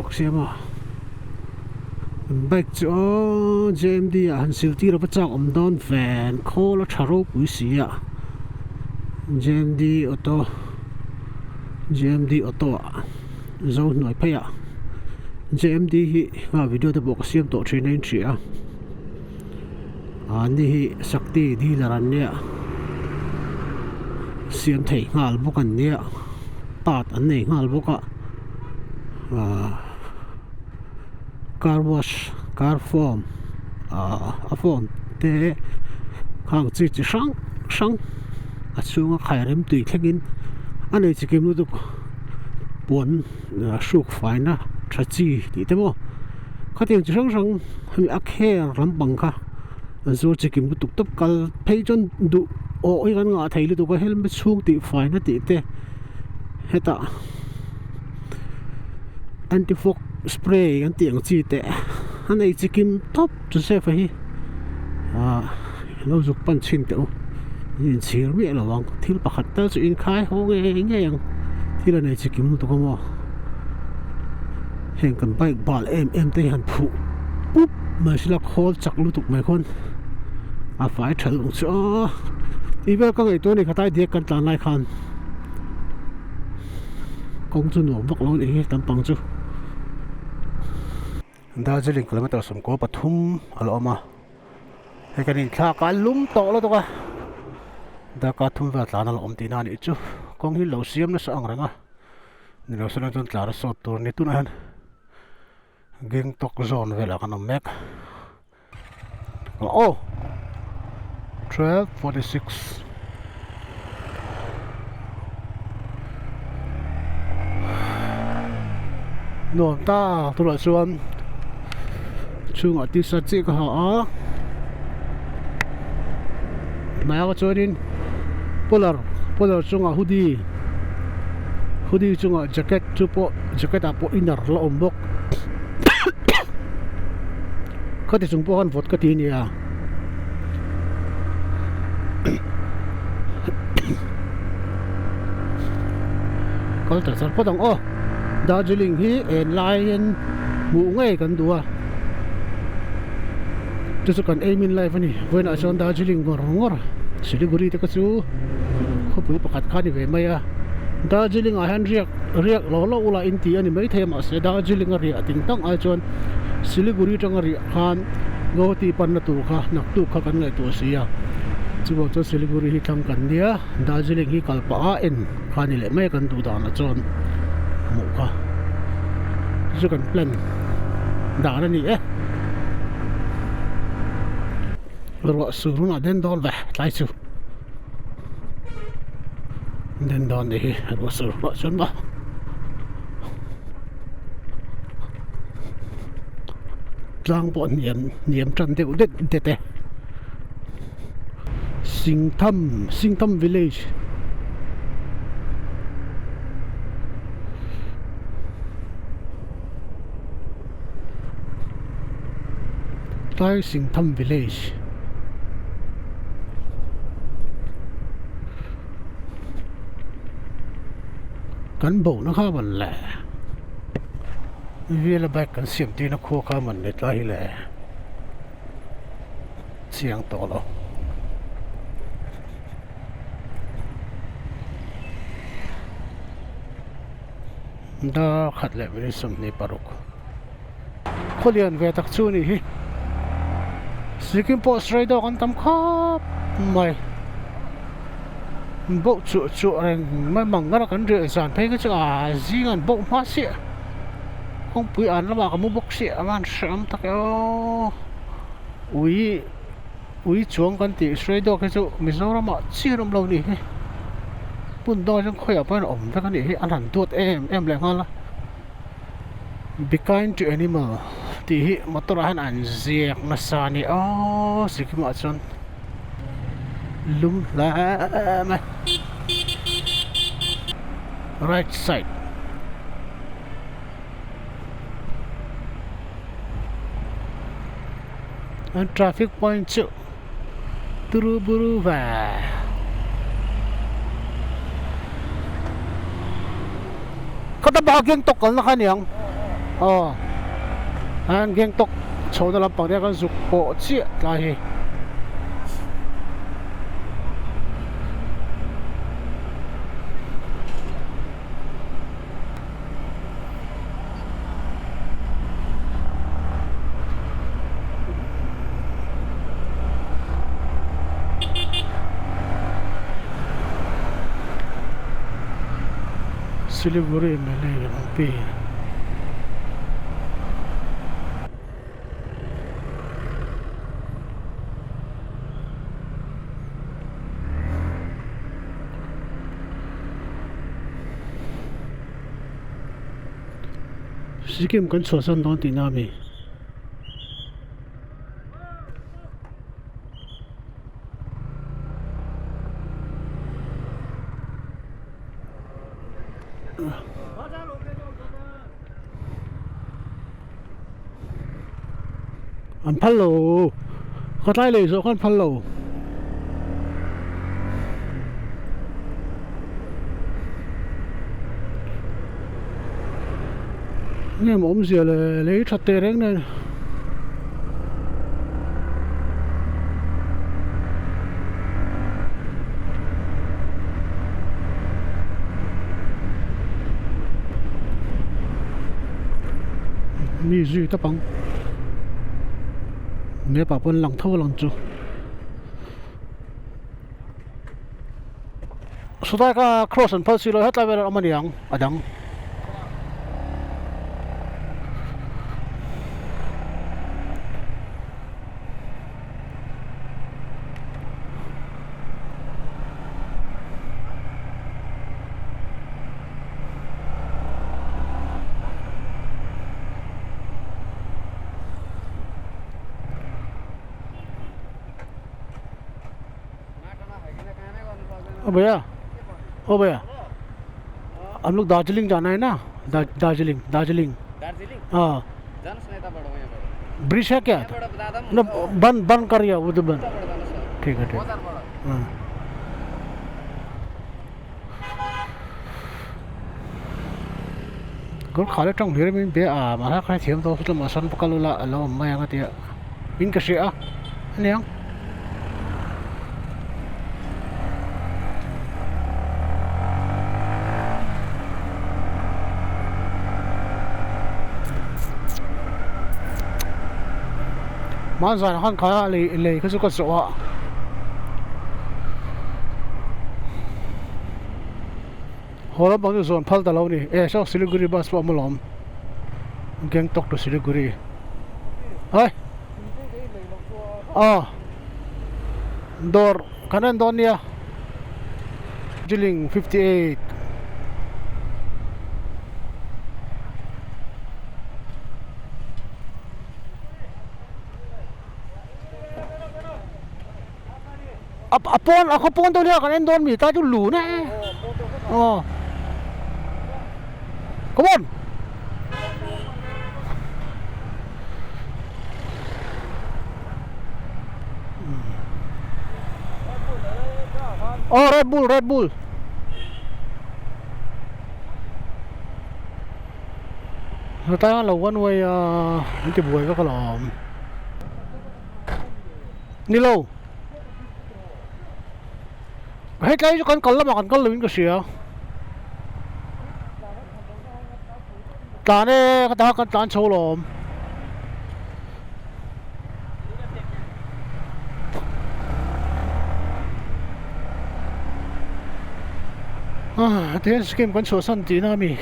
bawk sia maw an bike chu aw J M D ah han sil tir a va chak awm dawn ve an khawl a tha ropui si a J M D auto J M D auto ah zo hnuai phei ah J M D hi a video te pawh ka siam tawh thin a in hria a ni hi Sakti dealer an nia siam thei nghal bawk an nia part an nei nghal bawk a ahh car wash car form ahh a form te khang chi chi hrang hrang a chhunga khairem tui thlengin a nei chi kim lutuk puan hruk faina tha chi tih te maw khatiang chi hrang hrang hemi a kher lampang kha an zuar chi kim lutuk tawp kal phei chuan duh awh hi kan ngah thei lutuk a helmet chhung tih faina tih te hetah anti fog spray kan tih ang chi te a nei chi kim tawp Joseph a hi ah lo zuk pan chhin teh u inchhir miah lo ang thil pakhat tal chu inkhai haw ngei ngei ang thil a nei chi kim lutuk a maw heng kan bike bal em em te hi han phuh pup mai sela khawl chak lutuk mai khawn a fai tha luh ang chu aw tih vel ka ngaihtuah a ni khatlai diak kan tlan lai khan kawng chu nuam vak lo a nih hi lampang chu Darjeeling kilometer 13 a la awm a hei kan inthlak a lum tawh lutuk a darkar thum vel tlan a la awm tihna a nih chu kawng hi lo siam nasa ang reng a ni lo sawn chuan tlar a sawt tur a ni tunah hian Gangtok zone velah kan awm mek aw 12:46 nuam ta tunah chuan chhungah t-shirt chiah ka ha a hmaiah chuanin polar polar chungah hoodie hoodie chungah jacket chu pawh jacket ah pawh inner la awm bawk khati chung pawh khan vawt ka ti a nia kal ta char phawt ang aw Darjeeling hi en laiin hmuh ngei kan duh a chu chu kan aim in life a ni vawiinah chuan Darjeeling ngawr ngawr Siliguri te kha chu khawpui pakhat kha a ni ve mai a Darjeeling ah hian riak riak lo lo ula in ti a ni maithei a mahse Darjeeling a riah ting tang ai chuan Siliguri atanga riah khan Guwahati panna tur kha naktuk kha kan ngaihtuah si a chuvang chuan Siliguri hi thlang kan nia Darjeeling hi kal pah a en kha a ni leh mai a kan duh danah chuan hmuh kha chu kan plan dan a ni e ruah sur hunah den dawn ve tlai chu den dawn nih hi ruah sur hunah chuan maw tlang pawh hniam hniam tan deuh det det e Singtham Singtham village. Tlai Singtham village. Kan bo na kha man le. Vela bike kan siam tir na khua kha man le tlai hi le. Chiang tawh lo. Dar khat leh minute 26 Khawlian ve tak chu a nih hi. Sikkim pawh sawi dawk an tam khawp mai. Boh chuah chuah reng mai mang ngar a kan riah zan phei kha chu a zing an boh hma chiah. Kawngpui an lamah ka mu bawk chiah a van hreawm tak e aw. Ui ui chuang kan tih sawi dawk hi chu Mizoramah chian awm lo nih hi. Hmun dangah chuan khawiah pawh hian a awm vek a nih hi an han duat em em leh nghal a. Be kind to animal tih hi motor ah hian an ziak nasa a ni aw Sikkim ah chuan lum hle mai right side an traffic point chu turu buru ve. Khata bak hian tawk kalna kha aniang. Aw an Gangtok chhohna lampang te kan zuk pawh chiah tlai hi. Siliguri mla an ti. Sikkim kan chhuahsan dawn tihna a mi. An phal lo ka tlai lei zawh kha an phal lo. Nge maw awmzia le lei that teh reng nen. Mi zui tawp ang map ah pawn lang tho lang chu sawtlai kha cross an phal si lo hetlai velah a awm a niang a dang. ओ भैया ओ भैया हम लोग दार्जिलिंग जाना है ना दार्जिलिंग दार्जिलिंग दार्जिलिङ हाँ जानुहोस् न यताबाट यहाँबाट ब्रिज है क्या यहाँबाट जाँदा पनि ना हुन्छ बंद बंद कर दिया वो तो बंद उताबाट जानुहोस् न ठीक है ठीक बजारबाट हाँ Gawr khal atang hlir min be a mahse kha thiam tawh saw tlawm a san pakal ula a lo awm mai ang a tia in ka hria a aniang. Hmanzan khan kha lei lei kha chu ka zawh a. Haw lampang chu zawn phal ta lo a ni e saw Siliguri bus pawh a awm alawm Gangtok to Siliguri hai aw dawr kan en dawn nia Darjeeling 58 A pawn a khaw pawn deuh hlek kan en dawn mi ta chu lu na e aw come on aw red bull red bull hetah lo one way a an ti buai vek alawm ni lo. Hetlai chu kan kal lamah kan kal loin ka hria tlan e ka ta kan tlan chho lawm ah tihian scheme kan chhuahsan tihna a mi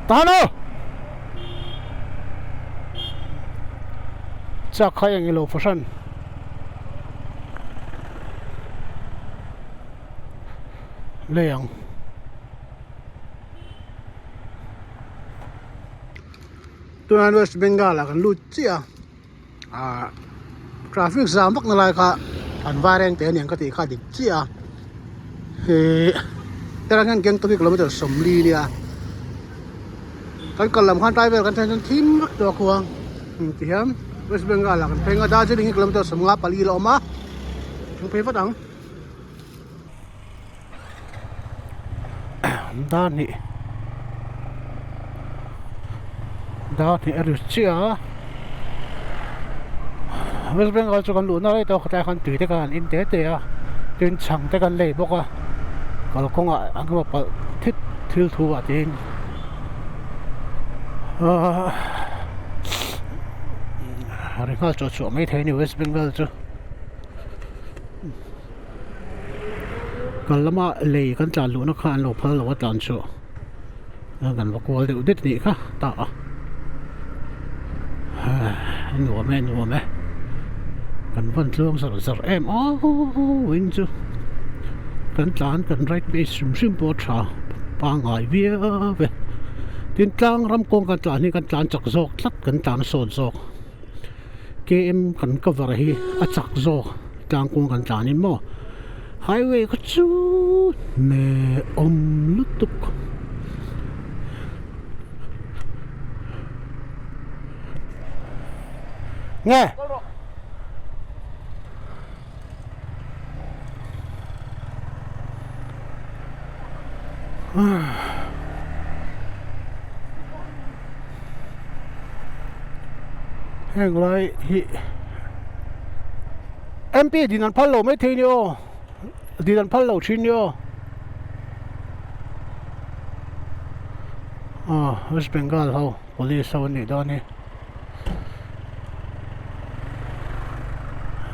tan aw. Chak kha eng ilo fahran lei ang. Tunah West Bengal ah kan lut chiah a ah traffic zam vak na lai kha an vai reng teh aniang ka tih kha dik chiah a ihh helai hian Gangtok hi kilometer 40 ania kan kal lam khan tlai vel kan thlen chuan thim vek tawh a khua ti hian West Bengal ah kan pheng a Darjeeling hi kilometer 54 la awm a kan phei vat ang. Dar hnih dar hnih a ri chiah a West Bengal chu kan luhna rei tawk tlai khan tui te khan an in te te a tin chhang te kan lei bawk a kalkawngah an rawn palh thit thil thu ah tiin ahh ri nghal chawh chhuah mai thei a ni West Bengal chu. Kal lama lei kan tlan luhna kha an lo phal lo a tlan chu kan va kual deuh det nih kha ta a a nuam e a nuam e kan van tluang zarh zarh em aww in chu kan tlan kan right pace hrim hrim pawh a tha pangngai viau e tin tlang ram kawng kan tlan hi kan tlan chak zawk tlat kan tlan sawt zawk. Km kan cover hi a chak zawk tlang kawng kan tlan in maw highway kha chu hne awm lutuk. Nge. Heng lai hi MP din an phal lo mai thei ni aw din an phal lo thin ni aw aw West Bengal ho police ho an nih dawn hi.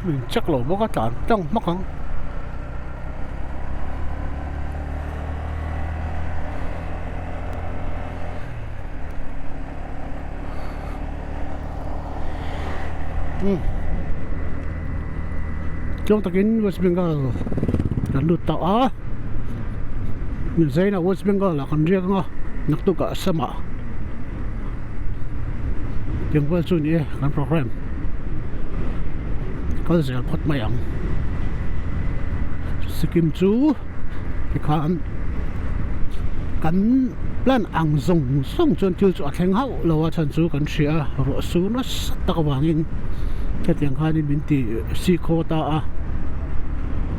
Min check lo bawk a tlan tlang hmak ang. Hmm. Chuang takin West Bengal kan lut tawh a. Min zaina West Bengal ah kan riak anga naktuk ah Assam ah. Tiang vel chu ni e kan program kal zel phawt mai ang Sikkim chu tikhan kan plan ang zawng zawng chuan thil chu a thleng hauh lo a chhan chu kan hria a ruah sur nasa tak avangin hetiang khanin min ti sikhaw ta a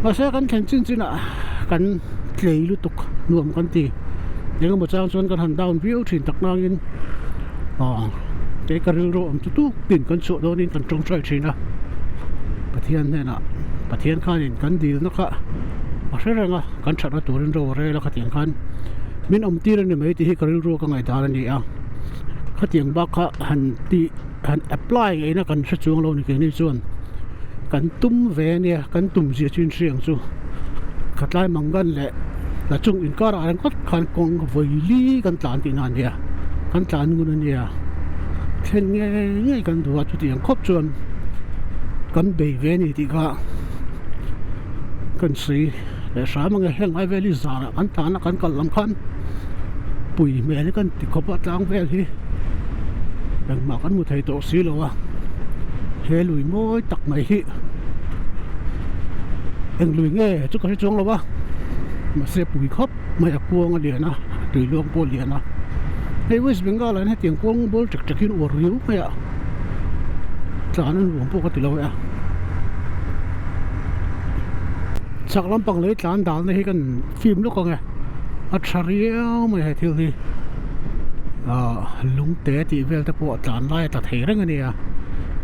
mahse kan thlen chin chin ah kan tlei lutuk nuam kan ti engemaw chang chuan kan han down viau thin tak nangin aw kei ka rilru awm chu tuk tin kan chhuah dawnin kan tawngtai thin a Pathian hnenah Pathian khanin kan dilna kha a hre reng a kan thatna turin ro a rel a khatiang khan min awm tir a ni mai tih hi ka rilru ka ngaihdan a ni a khatiang bak kha han tih han apply ngei na kan hre chuang lo ni keini chuan kan tum ve a nia kan tum zia chu inhriang chu khatlai mangan leh la chung inkarah rengawt khan kawng vawi li kan tlan tihna a nia kan tlan ngun a nia thlen ngei ngei kan duh a chutiang khawp chuan kan bei ve a ni tih kha kan sawi leh hram ang e heng lai vel hi zanah kan tlan a kan kal lam khan pui hmel hi kan ti khawp a tlang vel hi engmah kan hmu thei tawh si lo a he lui mawi tak mai hi eng lui nge chu ka hre chuang lo a mahse pui khawp mai a kuang a lian a tui luang pawh a lian a hei West Bengal ah hian hetiang kawng bawl ṭek ṭek hi an uar riau mai a tlan a nuam pawh ka ti lo e a chak lampang lei tlan dalna hi kan fim lawk ang e a tha riau mai he thil hi ah lungte tih vel te pawh tlan lai a tla thei reng a nia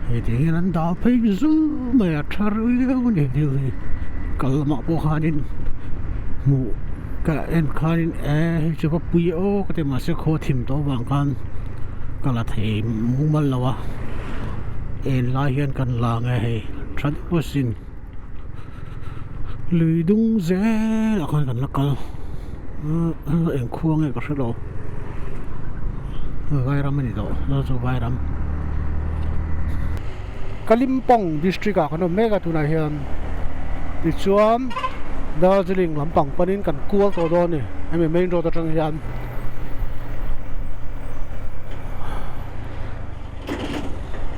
hei tiang hian an dal phei zul mai a tha riau a ni he thil hi kal lamah pawh khanin hmuh ka en khanin e hei chu va pui aw ka ti mahse khaw thim tawh avang khan ka la thei mumal lo a en lai hian kan lang e hei tha deuh asin lui dung zel ah khan kan la kal eng khua nge ka hre lo vairam a ni tawh chu vairam Kalimpong district ah kan awm mek a tunah hian tichuan Darjeeling lampang panin kan kual tawh dawn a ni hemi main road atang hian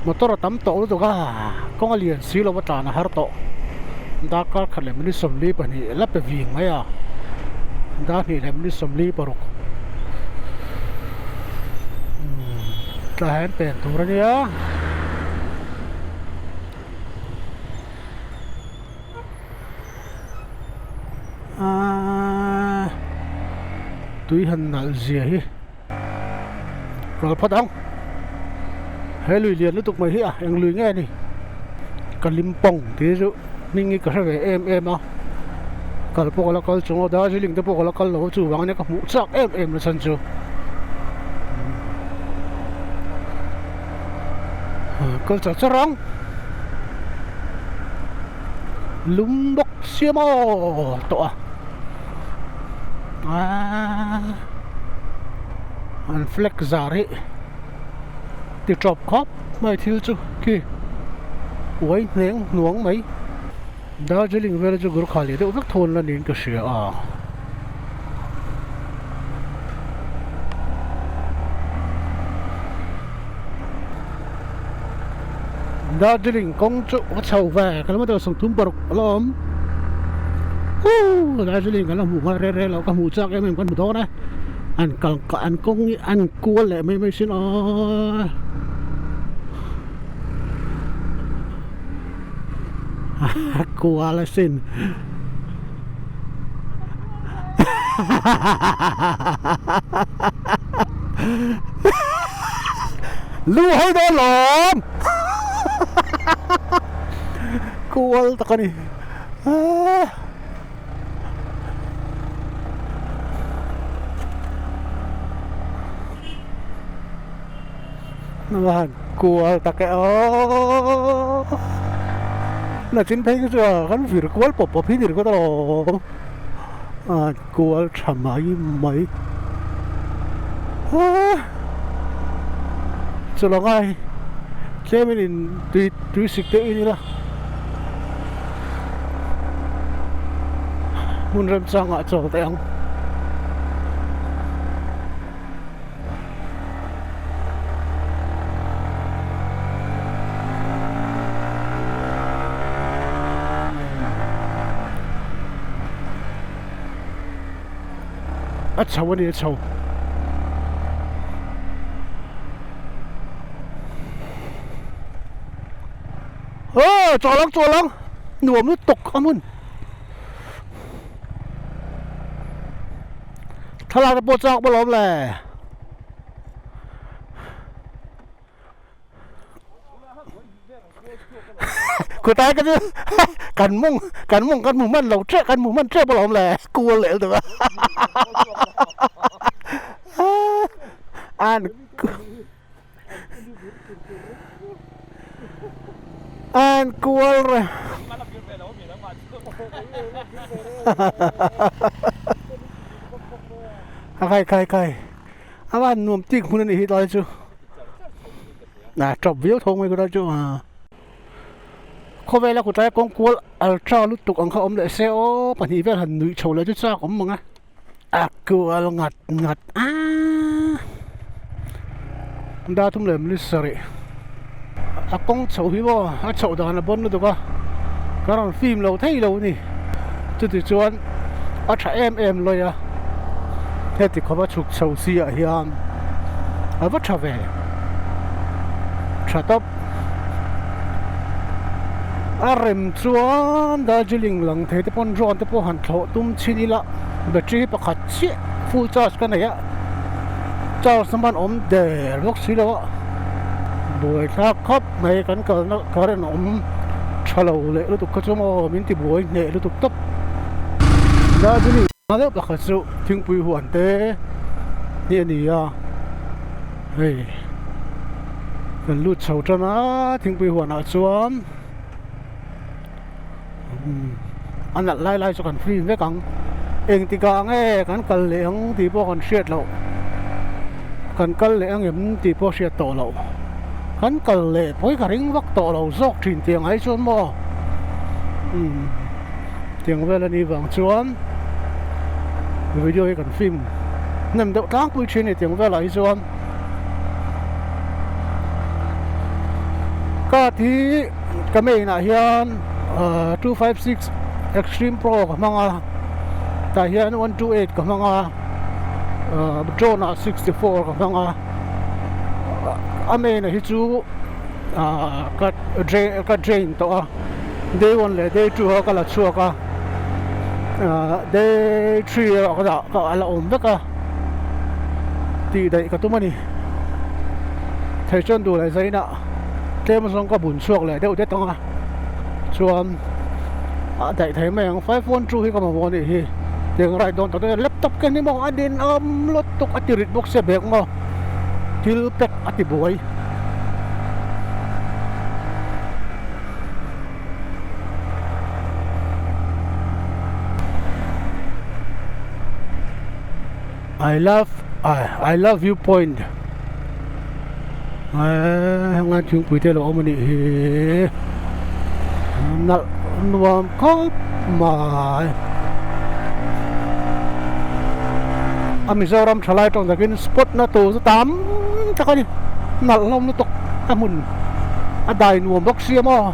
motor a tam tawh lutuk a kawng a lian si lo a tlan a har tawh darkar khat leh minute 42 la pe ving mai a dar hnih leh minute 46 tla hian pen tur a nia. Ahh. Tui han nalh zia hi ral phawt ang. He lui lian lutuk mai hi a eng lui nge ni? Kalimpong tih chu hming hi ka hre ve em em a, kal pawh ka la kal chung a, Darjeeling te pawh ka la kal lo a chuvang ania ka hmuh chak em em na chhan chu. Kal char char ang. Lum bawk sia maw tawh a. Aaa an flag zar hi ti tawp khawp mai thil chu khi uai hneng hnuang mai Darjeeling vel chu Gurkha leh deuh vek thawn la niin ka hria a. Darjeeling kawng chu a chho ve kilometer 36 a la awm huu Darjeeling kan la hmuh nghal reng reng lo ka hmuh chak em em kan hmu dawn e an kal an kawng hi an kual leh mai mai sin aw a kual asin Lu hawi dawn lawm kual tak a ni Namahan kual tak e aw Nachin phei chu kan vir kual pawp pawp hi ni ringawt alawm. A kual tha mai mai a chawlh angai tlem in in tui tui sik te in ila hmun remchangah chawl teh ang. A chho a ni a chho. Aw chawl ang chawl ang nuam lutuk a hmun. Thlalak te pawh chak bawlh awm le. Khutai ka chu kan mawng kan mawng kan hmu hman lo teuh kan hmu hman teuh bawlh awm le kual leh lutuk a an an kual reng a kai kai kai a van nuam tik hmun a nih hi tlai chu a tawp viau tho mai khawlai chu a khawvela kawtlai kawng kual ultra lutuk ang kha awm leh se aw pahnih vel han nuih chho leh chu chak awm ang a. A kual ngat ngat a dar thum leh minute sarih a kawng chhoh hi maw a chhoh dan a bawn lutuk a ka rawn fim lo thei lo a ni chuti chuan a tha em em lawi a heti khawp a chhuk chho si ah hian a va tha ve tha tawp a rem chuan Darjeeling lang thei te pawn drone te pawh han thlawh tum chhin ila battery hi pakhat chiah full charge ka nei a charge na hman awm der bawk si lo a buai thlak khawp mai kan kalna current awm tha lo leh lutuk kha chu maw min ti buai hneh lutuk tawp Darjeeling hma deuh pakhat chu thingpui huan te hi a ni a hei. Kan lut chho tan a thingpui huanah chuan a nalh lai lai chu kan free vek ang engtikah nge kan kal leh ang tih pawh kan hriat loh kan kal leh ang em tih pawh hriat tawh loh kan kal leh pawi ka ring vak tawh lo zawk thin tiang ai chuan maw umm tiang vel a nih vang chuan video hi kan film hnem deuh tlangpui thin a ni tiang velah hi chuan. Card hi ka main ah hian 256 extreme pro ka hmang a tah hian 128 ka hmang a drone ah 64 ka hmang a a main ah hi chu ka ka drain tawh a day one leh day two a ka la chhuak a day three erawh ka dah ka la awm vek a. Tih daih ka tum a ni. Thei chuan duh leh zainah tlem zawng ka bun chhuak leh deuh det ang a, chuan a daih thei mai ang. 512 hi ka mamawh a nih hi. Tiang ride dawn tak tak hian laptop ken hi maw a ninawm lutuk a ti rit bawk sia bag maw thil pack a ti buai. I love I love you point heng thingpui te lo awm a nih hi nalh nuam khawp mai a Mizoram thalai tawng takin spot na tur chu tam tak a ni nalh hlawm lutuk a hmun a dai nuam bawk sia maw.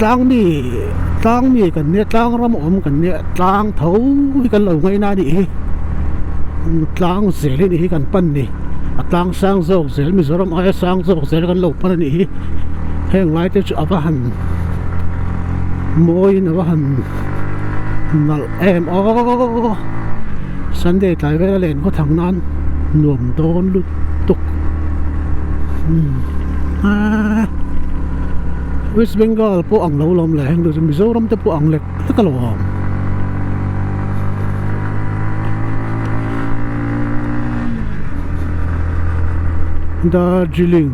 Tlang mi tlang mi kan nia tlang ram awm kan nia tlang tho hi kan lo ngaina a nih hi tlang zel hi a nih hi kan pan ni a tlang sang zawk zel Mizoram aia sang zawk zel kan lo pan a nih hi heng lai te chu a va han mawiin a va han nalh em aw Sunday tlai vel a len khaw thang nan nuam dawn lutuk umm West Bengal pawh ang lo lawm le heng chu Mizoram te pawh ang lek lek a lo awm. Darjeeling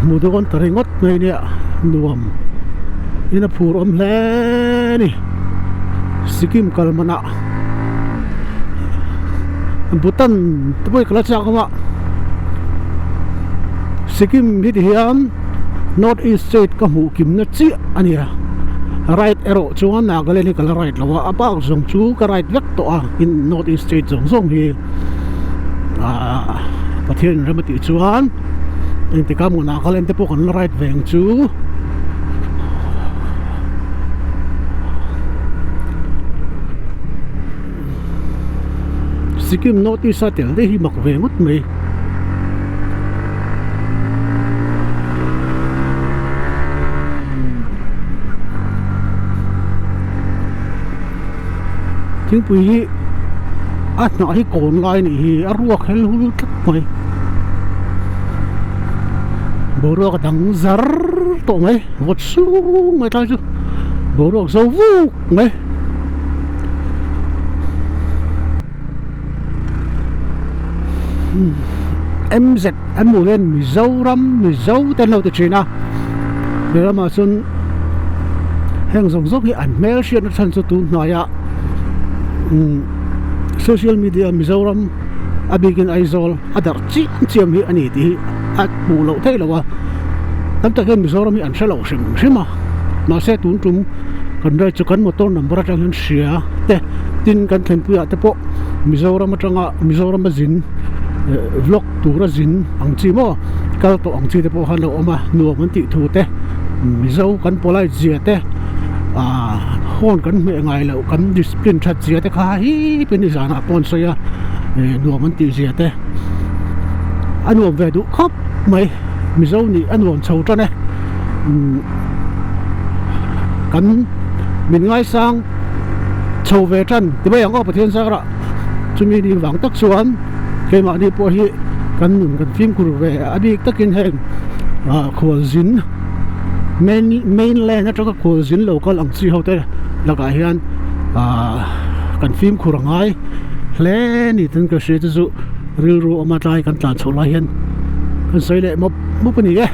hmu dawn ta ringawt mai nia nuam in a phur awm hle a ni Sikkim kal manah Bhutan te pawh hi ka la chak awm a Sikkim hi ti hian North East state ka hmuh kimna chiah a ni a right erawh chuan Nagaland hi ka la right lo a a bak zawng chu ka right vek tawh a in North East state zawng zawng hi ahh Pathian in rem a tih chuan engtikah maw Nagaland te pawh kan la right ve ang chu. Sikkim North East a tel daih hi mak ve ngawt mai. Thingpui hi a hnah hi kawn lai a nih hi a ruak hel hul tlat mai. Boruak a dang zar tawh mai vawt sung mai tlai chu boruak zo vuk mai. MZ an hmuh hian Mizoram Mizo te an lo ti thin a lehlamah chuan heng zawng zawng hi an hmel hriatna chhan chu tun hnuaiah umm social media Mizoram a bikin Aizawl a darh chiam chiam hi a ni tih hi a hmuh loh theih loh a tam tak hian Mizoram hi an hre lo hrim hrim a mahse tun tum kan ride chu kan motor number atang hian hria te tin kan thlenpuiah te pawh Mizoram atanga Mizoram a zin eh vlog tura zin ang chi maw kal tawh ang chi te pawh khan lo awm a nuam an tih thu te Mizo kan polite zia te ah horn kan hmeh ngai loh kan discipline that zia te kha hip in nizanah pawh an sawi a eh nuam an tih zia te a nuam ve duh khawp mai Mizo nih a nuam chho tan e umm kan min ngaisang chho ve tan ti mai ang aw Pathian zarah chumi ni vang tak chuan keimahni pawh hi kan nun kan fimkhur ve a bik takin heng ah khualzin main mainland atanga khualzin lo kal ang chi ho te lakah hian ah kan fimkhur a ngai hle a ni tin ka hria chu chu rilru awma tlai kan tlan chhoh lai hian kan sawi leh mawp mawp a ni e.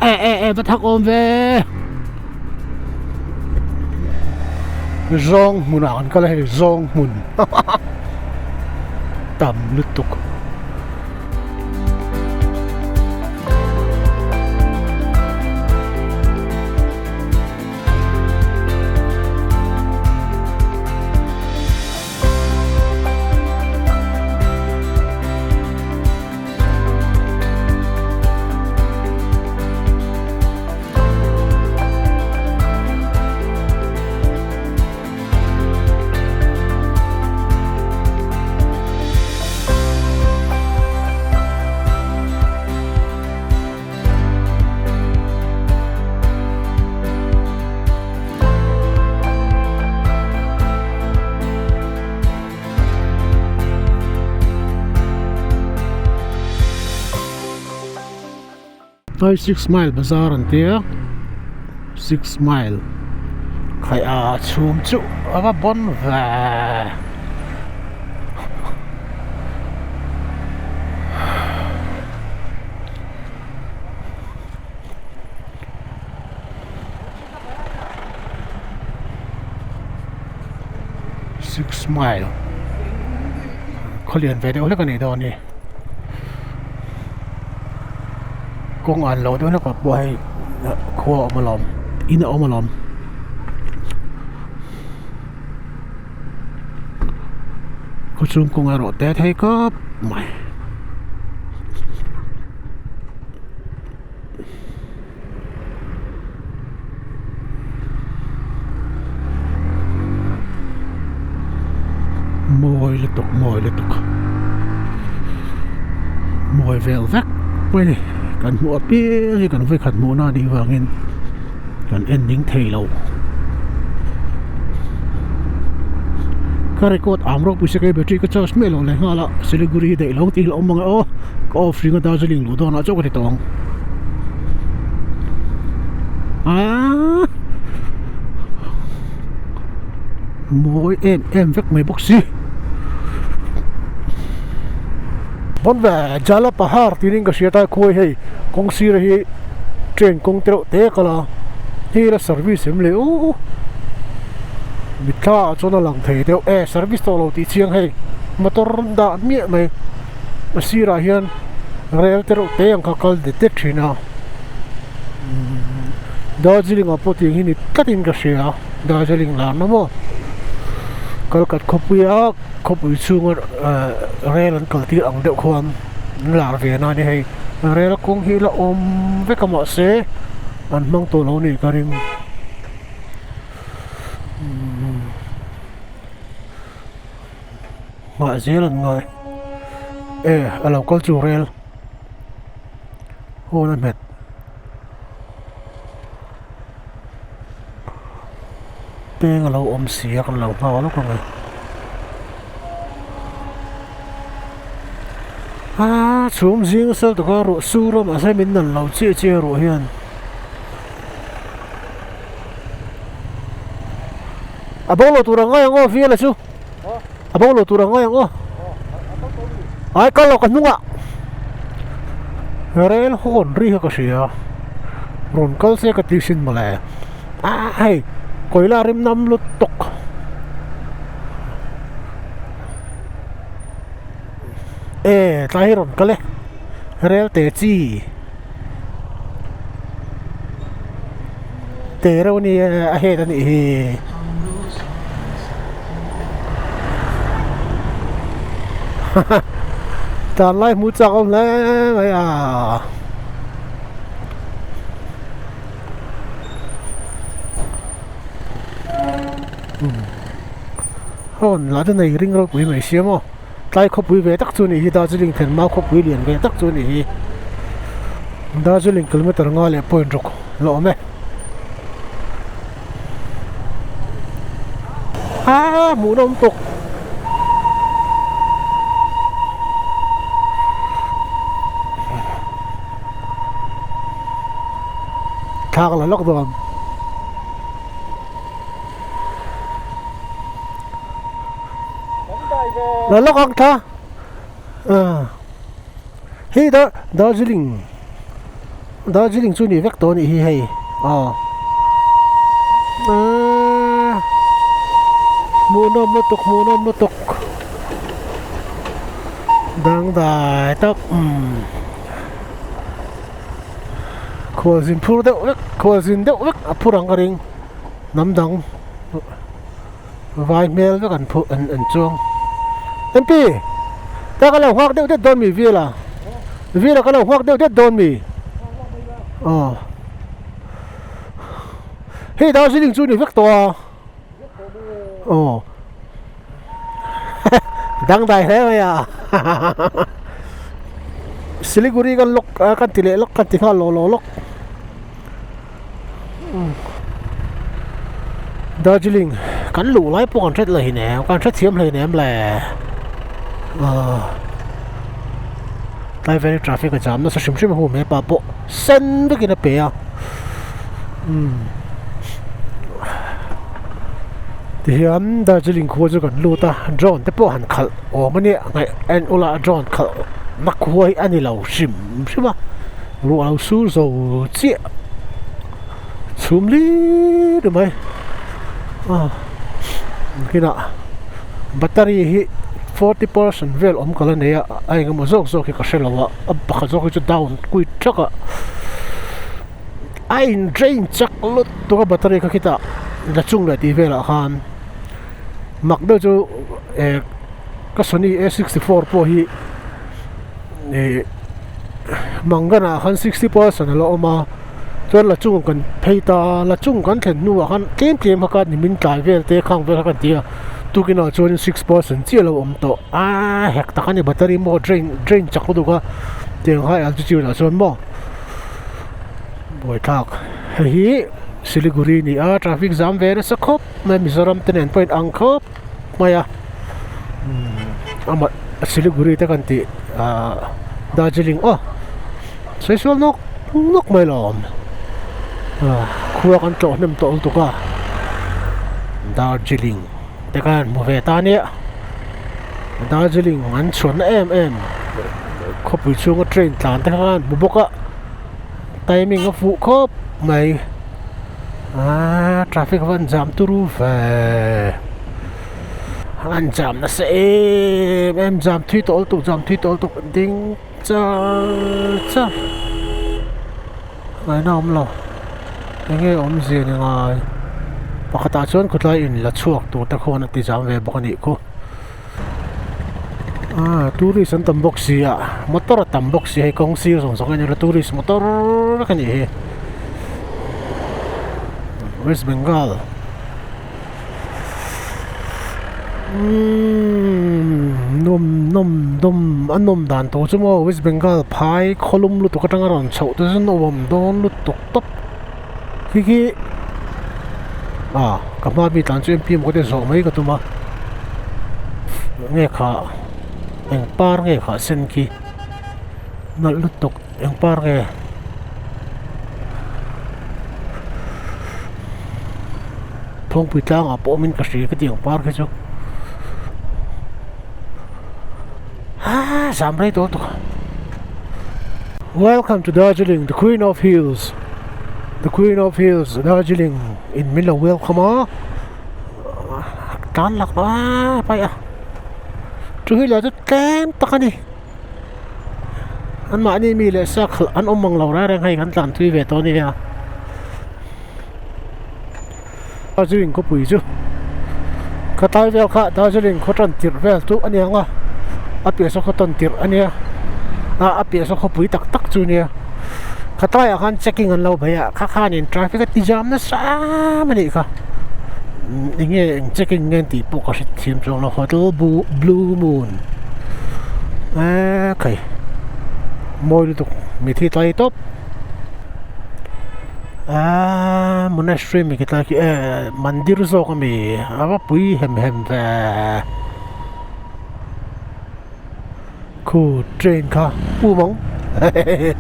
E e e va thak awm ve zawng hmunah kan kal a hei zawng hmun tam lutuk. Hei six mile bazar an tia six mile khai a chhum chu a va bawn ve. Six mile khaw lian ve deuh hlek a nih dawn hi kawng an lo deuh hlek ah pawh hei khua a awm alawm in a awm alawm. Khawchhung kawng erawh te thei khawp mai. Mawi lutuk mawi lutuk mawi vel vek mai a ni kan hmuh apiang hi kan vawikhat hmuhna a nih vangin kan en ning thei lo ka record am ropui se ka battery ka charge miah lo leh nghal a siliguri hi daih lo tih hi la awm ang e aw ka off ringa darjeeling luh dawnah chauh ka ti tawh ang aaa mawi em em vek mai bawk si pawn ve jala pahar tih in ka hria ta khawi hei kawng sir hi train kawng te reuh te a kal a hei la service em le u mitthla ah chuan a lang thei deuh e service tawh lo tih chiang hei motor dah miah mai a sirah hian rel te reuh te ang kha kal det det thin a Darjeeling ah pawh tiang hi ni tlatin ka hria Darjeeling lar na maw Kalkat khawpuia khawpui chhunga ehh rel an kal tir ang deuh khuan an lar ve na a ni hei rel kawng hi la awm vek a mahse an hmang tawh lo a nih ka ring Nghah zel an ngai e a lo kal chu rel hawn a hmet. Peng a lo awm si a kan lo nghak lawk ang e. Aa chhum zing sal taka ruah sur a mahse min nan lo chiah chiah ruah hian. A bo lo tur ang ngai ang aw Fiala chu a bo lo tur ang ngai ang aw ai kal lo ka hnungah rel hawn ri kha ka hria rawn kal se ka ti sin mawle ah hei kawila rim nam lut tawk e tlai hi rawn kal e rel te chi. Te reuh a ni a head a nih hi tan lai hmuh chak awm hle mai a hawn lah te nei ring ropui mai sia maw tlai khawpui ve tak chu a nih hi Darjeeling thlenhma khawpui lian ve tak chu a nih hi Darjeeling kilometer nga leh point ruk la awm e aaa hmuh nawm tuk thlak la lawk dawn. La lawk ang tha hei dar Darjeeling Darjeeling chu ni vek tawh a nih hi hei aw hmuhnawm lutuk hmuhnawm lutuk dangdai tak umm khualzin phur deuh vek khualzin deuh vek a phur ang ka ring hnam dang. Vai hmel vek an phuh an an chuang MP ta ka lo nghak deuh det dawn mi Vila Vila ka lo nghak deuh det dawn mi aw hei Darjeeling chu ni vek tawh a aw dangdai hle mai a Siliguri kan lawk kan ti leh lawk kan ti nghal law law lawk. Darjeeling kan luh lai pawh kan hret lo hi nem kan hrethiam hlei nem le ahh. Tlai vel hi traffic a jam nasa hrim hrim a hu hepa pawh sen vekin a pe a umm tihian Darjeeling khua chu kan lut a drone te pawh han khalh awm a nia ngaih en ula drone khalh na khua hi a ni lo hrim hrim a ruah lo sur zo chiah chhum hlir mai a kinah battery hi 40% vel awm ka la nei a a engemaw zawk zawk hi ka hre lo a a pakhat zawk hi chu down kuit thak a a in drain chak lutuk a battery kha khitah la chung leh tih velah khan mak deuh chu eh ka Sony a 64 pawh hi ih Mangana khan 60% a la awm a chuan la chung kan phei ta a la chung kan thlen hnuah khan tlem tlem kha khan nimin tlai vel te khang vel kha kan ti a tukinah chuanin 6% chiah a lo awm tawh a hek tak a ni battery maw drain drain chak lutuk a tiang kha altitude ah chuan maw buaithlak hei hi Siliguri a ni a traffic jam ve nasa khawp mai Mizoram te nen pawh a inang khawp mai a amah Siliguri te kan tih ahh Darjeeling aw sawi sual nawk nawk mai lo awm ah khua kan tlawh hnem tawh lutuk a Darjeeling te khan hmu ve ta nia Darjeeling an chhuanna em em khawpui chhunga train tlan te khan hmu bawk a timing a fuh khawp mai aaa traffic a van jam turu ve an jam nasa em em jam thui tawh lutuk jam thui tawh lutuk ding char char ngaihna a awm lo enge awmzia ni ngai pakhatah chuan khawtlai in la chhuak tur te khuan a ti jam ve bawk a nih khu. Ah tourist an tam bawk si a motor a tam bawk si hei kawng sir zawng zawng a nia tourist motor vek a nih hi West Bengal umm nawm nawm nawm a nawm dan tawh chu maw West Bengal phai khawlum lutuk atanga rawn chhoh te chu nawm dawn lutuk tawp khi khi ah ka hma mi tlan chu M P maw te zawh mai ka tum a nge kha eng par nge kha sen khi nalh lutuk eng par nge thawngpui tlangah pawh awmin ka hria ka ti ang par khi chu ah zam rei tawh lutuk. Welcome to Darjeeling the queen of hills the queen of hills Darjeeling in min lo welcome a tan lak a paih a chu hi lah chu tlem tak a ni an mahni mi leh sa khalh an awm ang lo reng reng hei kan tlan thui ve tawh a nia Darjeeling khawpui chu ka tlai vel kha Darjeeling khaw tan tirh vel chu a niang a a piah saw khaw tan tirh a nia ah a piah saw khawpui tak tak chu a nia ka tlaiah khan checking an lo bei a kha khanin traffic a ti jam nasa a nih kha eng nge eng checking nge tih pawh ka hre thiam chuang lo hotel blue moon eee khai mawi lutuk mithi tlai tawp. Aaa monastery mi khi tlai khi eh mandir zawk ami a va pui hem hem ve khu train kha pum ang hehehe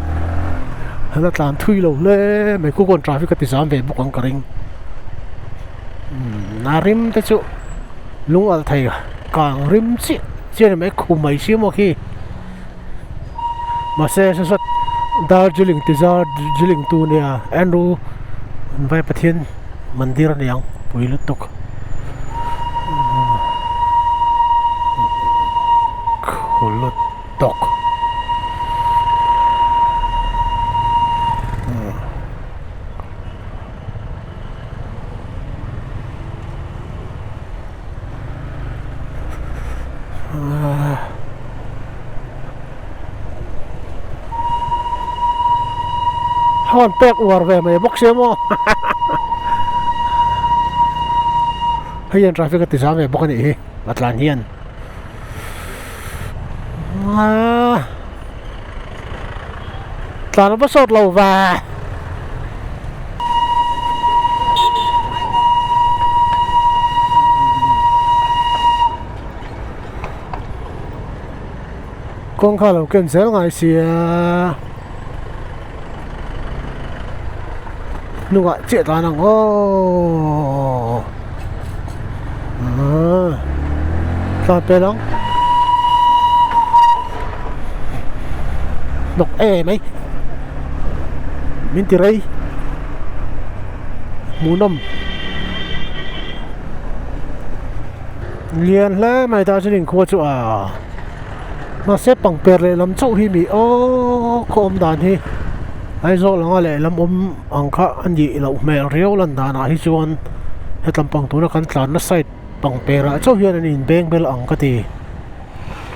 la tlan thui lo hle mai khu khawn traffic a ti zam ve bawk ang ka ring umm a rim te chu lung alh thei kang rim chiah chiah a ni mai khu mai si maw khi. Mahse saw sawt Darjeeling ti Darjeeling tu nia Andrew vai Pathian mandir a ni ang pui lutuk khu lutuk. Hawn pek uar ve mai bawk sia maw hei hian traffic a ti zam ve bawk a nih hi a tlan hian tlan va sawt lo ve. Kawng kha a lo ken zel ngai sia. Hnungah chiah tlan ang aw. Aaa tlan pel ang. Hnawk em mai. Min ti rei. Hmuhnawm. Lian hle mai Darjeeling khua chu a mahse pangper lehlam chauh hi mi aw khaw awm dan hi Aizawl anga lehlam awm ang kha a nih loh hmel riau lan danah hi chuan hetlam pang tuna kan tlanna side pangper ah chauh hian an inbeng bel ang ka ti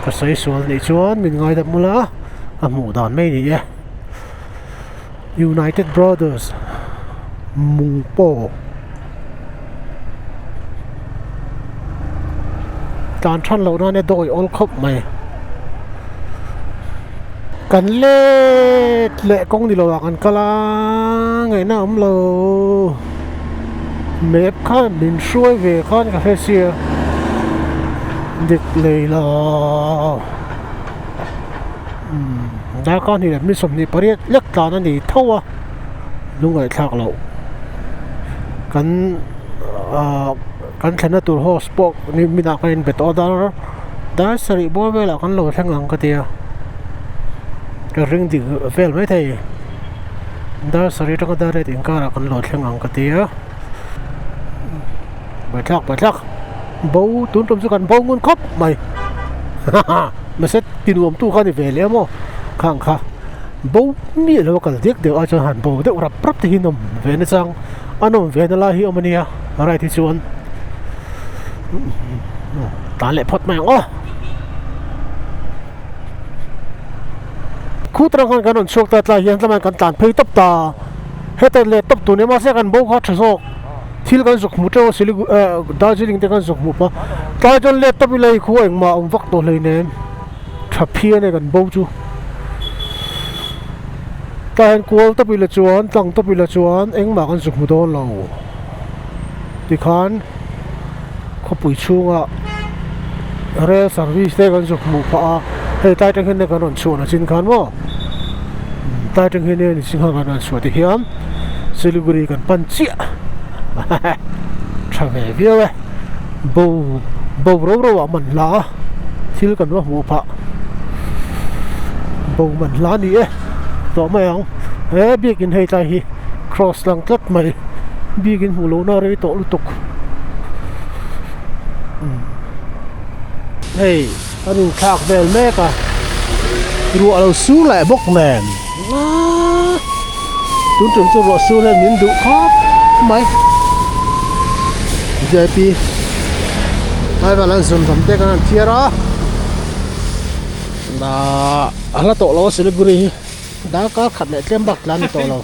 ka sawi sual nih chuan min ngaidam mula a hmuh dan mai a ni e United Brothers Mungpo tlan than loh nan e dawi awl khawp mai kan let leh kawng ni lo ah kan kal a ngaihna a awm lo map khan min hruai ve khan ka hre sia dik lei lo. Darkar hnih leh mi 28 lek tlan a ni tho a lungngaihthlak loh kan ahh kan thlenna tur house pawh ni minah kan inbe tawh a dar dar sarih bawr velah kan lo thleng ang ka tia ka ring dik vel maithei dar sarih atanga dar riat inkarah kan lo thleng ang ka tia buaithlak buaithlak bo tun tum chu kan bo ngun khawp mai haha mahse ti nuam tu kha a ni ve leh maw khang kha bo miah lo a kal dek deuh a chuan han bo deuh rap rap te hi nawm ve na chang a nawm ve na lai hi a awm a nia right hi chuan tan leh phawt mai ang aw khut rang khan kan rawn chhuak ta tlai hian tlaiah kan tlan phei tawp ta heta leh tawp tur ni mahse kan bo kha tha zawk. Thil kan zuk hmu teuh a Siliguri eh Darjeeling te kan zuk hmu pah tlai chuan let tawp ila hei khu engmah a awm vak tawh hleinem tha phian e kan bo chu tlai hian kual tawp ila chuan tlang tawp ila chuan engmah kan zuk hmu dawn lo tikhan khawpui chhungah rail service te kan zuk hmuh phah a hei tlai tang hian kan rawn chhuah na chin khan maw tlai tang hian ni chin khan kan rawn chhuah ti hian Siliguri kan pan chiah tha ve viau e bo bo ro ro ah man hla a thil kan va hmuh phah bo man hla a ni e tawh mai ang he biakin hei tlai hi cross lang tlat mai biakin hmuh lohna a rei tawh lutuk hei an inthlak vel mek a ruah lo sur leh bawk nen aaa tun tum chu ruah sur hian min duh khawp mai vip lai vel an zun ram te kan han thiar a ahh a hla tawh lo a siliguri hi darkar khat leh tlem bak tlan a ni tawh lo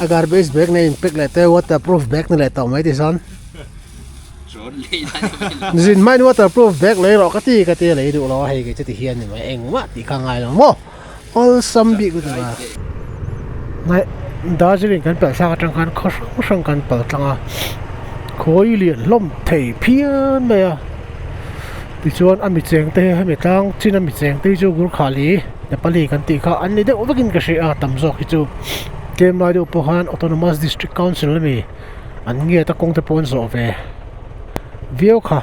a garbage bag nei in pack leh te waterproof bag ni leh tawh mai ti chuan. Zin hmain waterproof bag lei rawh ka ti ka ti a lei duh lo a hei kei chu ti hian ni mai engmah tih kha ngai lo maw awlsam bik lutuk a nai Darjeeling kan pelh thlak atang khan khaw hrang hrang kan pal tlang a khawi lian hlawm thei phian mai a tichuan a mi cheng te hemi tlang chin a mi cheng te hi chu Gurkhali Nepali kan tih kha an ni deuh vekin ka hria a tam zawk hi chu tlem lai deuh pawh khan Autonomous District Council ami. An ngiat a kawng te pawh an zawh ve viau kha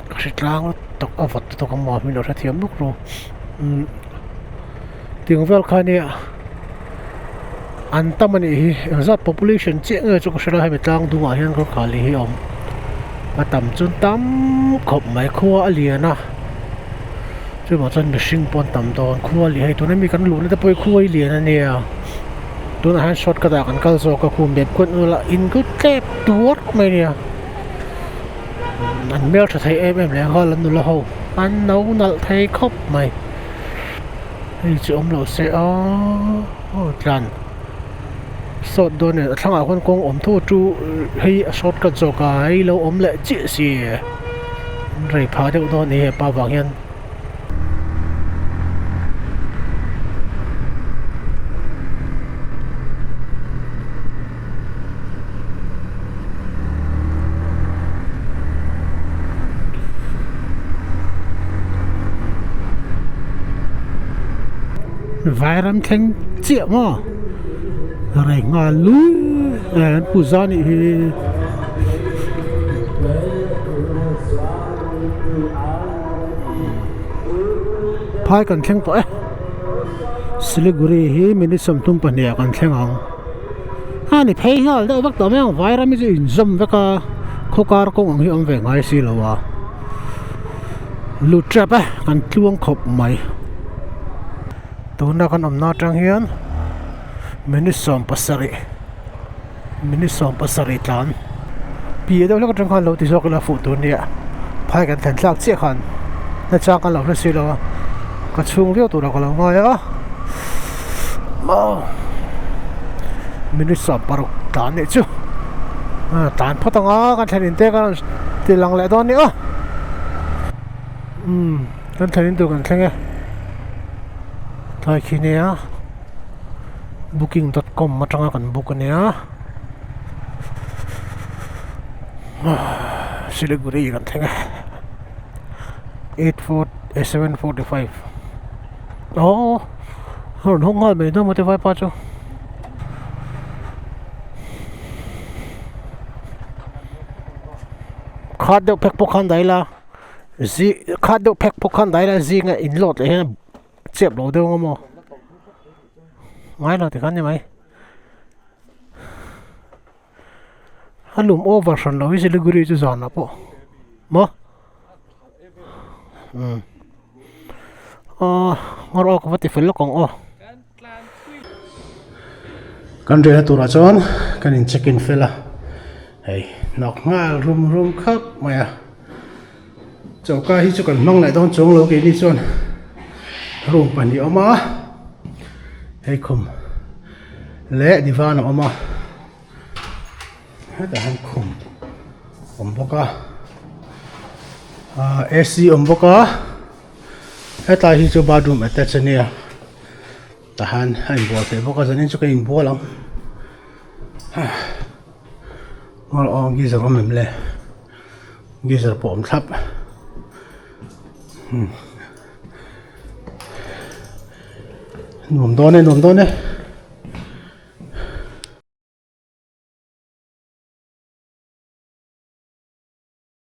ka hre tlang tak a vawt lutuk a maw min lo hrethiam luk ru umm tiang vel kha nia an tam a nih hi engzat population chiah nge chu ka hre lo hemi tlang dungah hian Gorkhali hi a awm a tam chu tam khawp mai khua a lian a chuvang chuan mihring pawh an tam dawn khua a lian hei tuna mi kan luhna te pawh hi khua hi lian a nia. Tunah hian shortcut ah kan kal zawk a khum bet kuat nula in ku tlep tuar mai a nia an hmel tha thei em em leh nghal an nula ho an no nalh thei khawp mai hei chu awm loh se aw tlan sawt dawn e a thlangah khawn kawng awm thu chu hei a shortcut zawk a hei lo awm leh chiah si rei phah deuh dawn a ni hepa vang hian. Vairam thleng chiah maw rei nghal lui an puja nih hi. Phai kan thleng tawh e Siliguri hi minute 32 ah kan thleng ang a ni phei nghal deuh vek tawh mai ang Vairam hi chu inzawm vek a khawkar kawng ang hi awm ve ngai si lo a. Lut tep e kan tluang khawp mai tuna kan awmna atang hian minute 17 minute 17 tlan piah deuh hlek atang khan lo ti zawk ila fuh tur nia phai kan thlen thlak chiah khan nachang kan lo hre si lo a ka chhung viau turah ka lo ngai a maw minute 16 tlan nih chu tlan phawt ang a kan thlen in te kan rawn ti lang leh dawn nia umm kan thlen in tur kan thleng e tlai khi nia booking dot com atanga kan book ania siliguri kan thleng e 8 4 7:45 aw a rawn hawng nghal mai dawn maw te vaipa chu. Khat deuh phek pawh khan daih ila zi khat deuh phek pawh khan daih ila zinga in load leh hian chep lo deuh ang maw ngai lo tikhan ni mai a lum over hran lo hi siliguri chu zanah pawh maw umm aw ngawr aw ka va ti fel lawk ang aw. Kan riahna turah chuan kan in check in fel a, hei hnawk nghal rum rum khap mai a, choka hi chu kan hmang leh dawn chuang lo keini chuan room pahnih a awm a, hei khum leh divan a awm a, hetah hian khum a awm bawk a, ahh ac a awm bawk a, hetlai hi chu bathroom attach a nia. Tahan a inbual theih bawk a zanin chu ka inbual ang aw geyser awm em le geyser pawh awm thlap nuam dawn e nuam dawn e.